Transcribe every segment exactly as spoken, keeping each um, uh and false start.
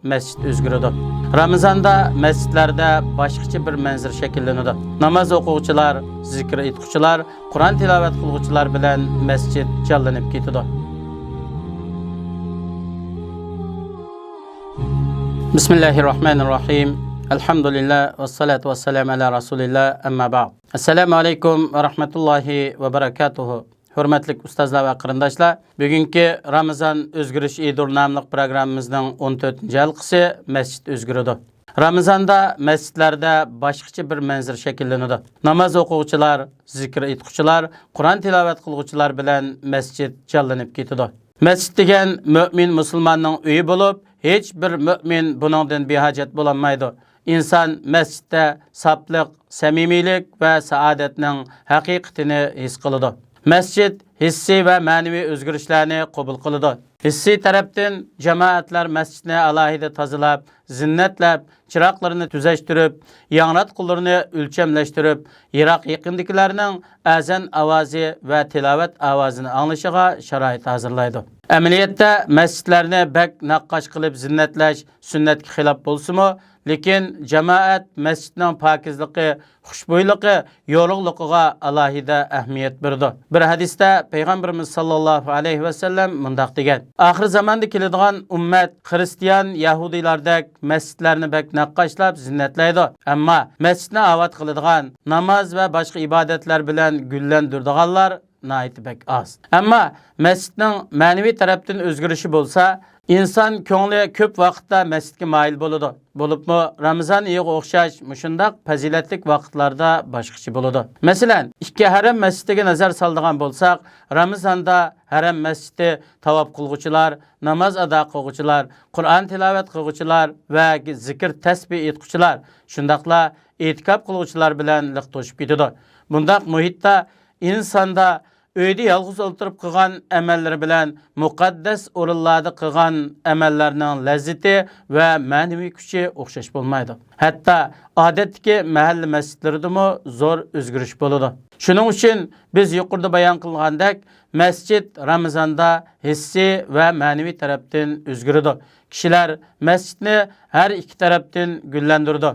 مەسچىت ئۆزگىرىدۇ. رامىزاندا مەسچىتلەردە باشقىچە بىر مەنزىرە شەكىللىنىدۇ. ناماز ئوقۇغۇچىلار، زىكىر ئېيتقۇچىلار، قۇرئان تىلاۋەت قىلغۇچىلار بىلەن مەسچىت جانلىنىپ كېتىدۇ. بىسمىللاھىررەھمانىررەھىم. ئەلھەمدۇلىللا، ۋەسسالاتۇ ۋەسسالامۇ ئەلا رەسۇلىللا، ئەمما بەئد. ئەسسالامۇ ئەلەيكۇم ۋە رەھمەتۇللاھى ۋە بەرەكاتۇھۇ. ھۆرمەتلىك ئۇستازلار ۋە قېرىنداشلار، بۈگۈنكى رامىزان ئۆزگىرىش ئىدۇر ناملىق پروگراممىمىزنىڭ ئون تۆتىنچى ھالقىسى، مەسچىت ئۆزگىرىدۇ. رامىزاندا مەسچىتلەردە باشقىچە بىر مەنزىرە شەكىللىنىدۇ. ناماز ئوقۇغۇچىلار، زىكىر ئېيتقۇچىلار، قۇرئان تىلاۋەت قىلغۇچىلار بىلەن مەسچىت جانلىنىپ كېتىدۇ. مەسچىت دېگەن مۆمىن مۇسۇلماننىڭ ئۆيى بولۇپ، ھېچ بىر مۆمىن بۇنىڭدىن بىھاجەت بولالمايدۇ. ئىنسان مەسچىتتە ساپلىق، سەمىمىيلىك ۋە سائادەتنىڭ ھەقىقىتىنى ھېس قىلىدۇ. مەسچىت ھېسسىي ۋە مەنىۋى ئۆزگىرىشلەرنى قوبۇل قىلىدۇ. ھېسسىي تەرەپتىن جامائەتلەر مەسچىتنى ئالاھىدە تازىلاپ، زىننەتلەپ، چىراغلىرىنى تۈزەشتۈرۈپ، ياڭراتقۇلىرىنى ئۆلچەملەشتۈرۈپ، يىراق يېقىندىكىلەرنىڭ ئەزان ئاۋازى ۋە تىلاۋەت ئاۋازىنى ئاڭلىشىغا شارائىت ھازىرلايدۇ. ئەمەلىيەتتە مەسچىتلەرنى بەك نەققاش قىلىپ زىننەتلەش سۈننەتكە خىلاپ بولسىمۇ، لېكىن جامائەت مەسچىتنىڭ پاكىزلىقى، خۇشبۇيلۇقى، يورۇقلۇقىغا ئالاھىدە ئەھمىيەت بېرىدۇ. بىر ھەدىستە پەيغەمبىرىمىز ساللاللاھۇ ئەلەيھى ۋەسەللەم مۇنداق دېگەن: «ئاخىر زاماندا كېلىدىغان ئۈممەت خىرىستىيان، يەھۇدىيلاردەك مەسچىتلەرنى بەك نەققاشلاپ زىننەتلەيدۇ. ئەمما مەسچىتنى ئاۋات قىلىدىغان، ناماز ۋە باشقا ئىبادەتلەر بىلەن گۈللەندۈرىدىغانلار ناھايىتى بەك ئاز.» ئەمما مەسچىتنىڭ مەنىۋى تەرەپتىن ئۆزگىرىشى بولسا، ئىنسان كۆڭلى كۆپ ۋاقىتتا مەسچىتكە مايىل بولىدۇ. بولۇپمۇ رامىزان ئېيىغا ئوخشاش مۇشۇنداق پەزىلەتلىك ۋاقىتلاردا باشقىچە بولىدۇ. مەسىلەن، ئىككى ھەرەم مەسچىتىگە نەزەر سالىدىغان بولساق، رامىزاندا ھەرەم مەسچىتى تاۋاپ قىلغۇچىلار، ناماز ئادا قىلغۇچىلار، قۇرئان تىلاۋەت قىلغۇچىلار ۋە زىكىر تەسبىھ ئېيتقۇچىلار، شۇنداقلا ئېتىكاپ قىلغۇچىلار بىلەن لىق توشۇپ كېتىدۇ. بۇنداق مۇھىتتا ئىنساندا ئۆيدە يالغۇز ئولتۇرۇپ قىلغان ئەمەللىرى بىلەن مۇقەددەس ئورۇنلاردا قىلغان ئەمەللەرنىڭ لەززىتى ۋە مەنىۋى كۈچى ئوخشاش بولمايدۇ. ھەتتا ئادەتتىكى مەھەللە مەسچىتلىرىدىمۇ زور ئۆزگىرىش بولىدۇ. شۇنىڭ ئۈچۈن بىز يۇقىرىدا بايان قىلغاندەك، مەسچىت رامىزاندا ھېسسىي ۋە مەنىۋى تەرەپتىن ئۆزگىرىدۇ. كىشىلەر مەسچىتنى ھەر ئىككى تەرەپتىن گۈللەندۈرىدۇ.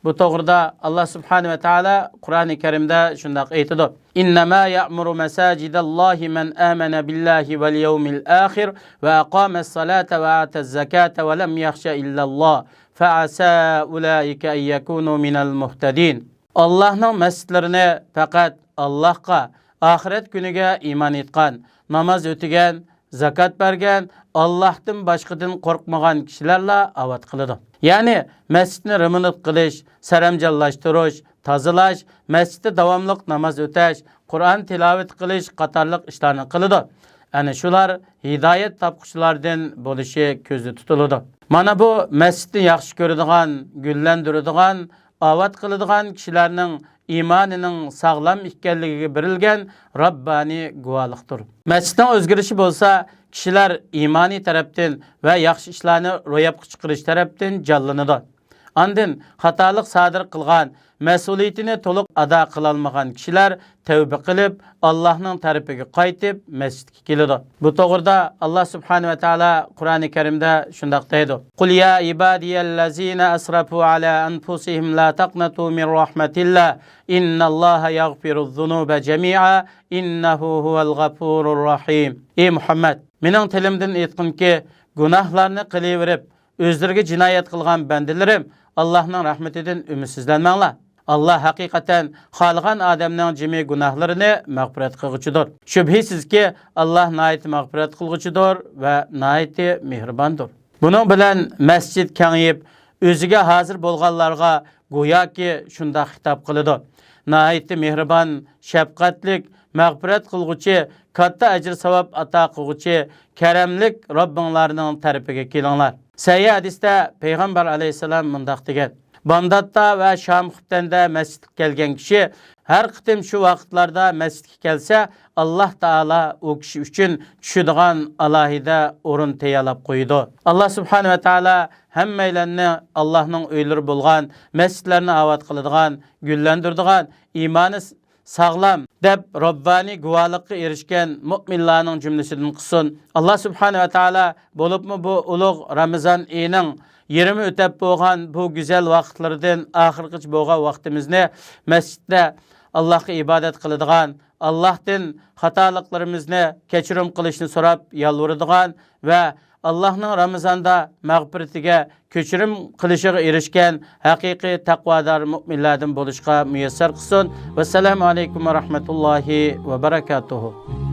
بۇ توغرىدا ئاللا سۇبھانە ۋە تائالا قۇرئانى كەرىمدە شۇنداق ئېيتىدۇ: «إنما يعمر مساجد الله من آمن بالله واليوم الآخر وأقام الصلاة وآتى الزكاة ولم يخش إلا الله فعسى أولئك أن يكونوا من المهتدين.» ئاللانىڭ مەسچىتلىرىنى پەقەت ئاللاغا، ئاخىرەت كۈنىگە ئىمان ئېيتقان، ناماز ئۆتىگەن، زاكات بەرگەن، ئاللاھتىن باشقىدىن قورقمىغان كىشىلەرلا ئاۋات قىلىدۇ. يەنى مەسچىتنى رېمونت قىلىش، سەرەمجانلاشتۇرۇش، تازىلاش، مەسچىتتە داۋاملىق ناماز ئۆتەش، قۇرئان تىلاۋىتى قىلىش قاتارلىق ئىشلارنى قىلىدۇ. ئەنە شۇلار ھىدايەت تاپقۇچىلاردىن بولۇشى كۆزدە تۇتۇلىدۇ. مانا بۇ مەسچىتنى ياخشى كۆرىدىغان، گۈللەندۈرىدىغان، ئاۋات قىلىدىغان كىشىلەرنىڭ ئىمانىنىڭ ساغلام ئىكەنلىكىگە بېرىلگەن راببانىي گۇۋاھلىقتۇر. مەسچىتنىڭ ئۆزگىرىشى بولسا كىشىلەر ئىمانىي تەرەپتىن ۋە ياخشى ئىشلارنى روياپقا چىقىرىش تەرەپتىن جانلىنىدۇ. ئاندىن خاتالىق سادىر قىلغان، مەسئۇلىيىتىنى تولۇق ئادا قىلالمىغان كىشىلەر تەۋبە قىلىپ، ئاللاھنىڭ تەرىپىگە قايتىپ، مەسچىتكە كېلىدۇ. بۇ توغرىدا ئاللا سۇبھانە ۋە تائالا قۇرئانى كەرىمدە شۇنداق دەيدۇ: «قل يا عبادي الذين أسرفوا على أنفسهم لا تقنطوا من رحمة الله إن الله يغفر الذنوب جميعا إنه هو الغفور الرحيم.» ئى مۇھەممەد، مېنىڭ تىلىمدىن ئېيتقىنكى، گۇناھلارنى قىلىۋېرىپ، ئۆزلىرىگە جىنايەت قىلغان بەندىلىرىم، ئاللاھنىڭ رەھمىتىدىن ئۈمىدسىزلەنمەڭلار. ئاللا ھەقىقەتەن خالىغان ئادەمنىڭ جىمى گۇناھلىرىنى مەغپىرەت قىلغۇچىدۇر. شۈبھىسىزكى، ئاللا ناھايىتى مەغپىرەت قىلغۇچىدۇر ۋە ناھايىتى مېھرىباندۇر. بۇنىڭ بىلەن مەسچىت كېڭىيىپ، ئۆزىگە ھازىر بولغانلارغا گوياكى شۇنداق خىتاب قىلىدۇ: ناھايىتى مېھرىبان، شەپقەتلىك، مەغپىرەت قىلغۇچى، كاتتا ئەجىر-ساۋاب ئاتا قىلغۇچى، كەرەملىك رەببىڭلارنىڭ تەرىپىگە كېلىڭلار. سەھىھ ھەدىستە پەيغەمبەر ئەلەيھىسسالام مۇنداق دېگەن: بامداتتا ۋە شام خۇپتەندە مەسچىتكە كەلگەن كىشى ھەر قېتىم شۇ ۋاقىتلاردا مەسچىتكە كەلسە، ئاللا تائالا ئۇ كىشى ئۈچۈن چۈشىدىغان ئالاھىدە ئورۇن تەييارلاپ قويىدۇ. ئاللا سۇبھانە ۋە تائالا ھەممەيلەننى ئاللانىڭ ئۆيلىرى بولغان مەسچىتلەرنى ئاۋات قىلىدىغان، گۈللەندۈرىدىغان، ئىمانى ساغلام دەپ رەببانىي گۇۋاھلىققا ئېرىشكەن مۇئمىنلارنىڭ جۈملىسىدىن قىلسۇن. ئاللا سۇبھانەھۇ ۋە تائالا بولۇپمۇ بۇ ئۇلۇغ رامىزان ئېيىنىڭ يېرىمى ئۆتەپ بولغان بۇ گۈزەل ۋاقىتلىرىدىن ئاخىرغىچە بولغان ۋاقتىمىزنى مەسچىتتە ئاللاھقا ئىبادەت قىلىدىغان، ئاللاھتىن خاتالىقلىرىمىزنى كەچۈرۈم قىلىشنى سوراپ يالۋۇرىدىغان ۋە ئاللاھنىڭ رامىزاندا مەغپىرىتىگە، كەچۈرۈم قىلىشىغا ئېرىشكەن ھەقىقىي تەقۋادار مۇئمىنلاردىن بولۇشقا مۇيەسسەر قىلسۇن. ۋەسسالامۇ ئەلەيكۇم ۋە رەھمەتۇللاھى ۋە بەرەكاتۇھۇ.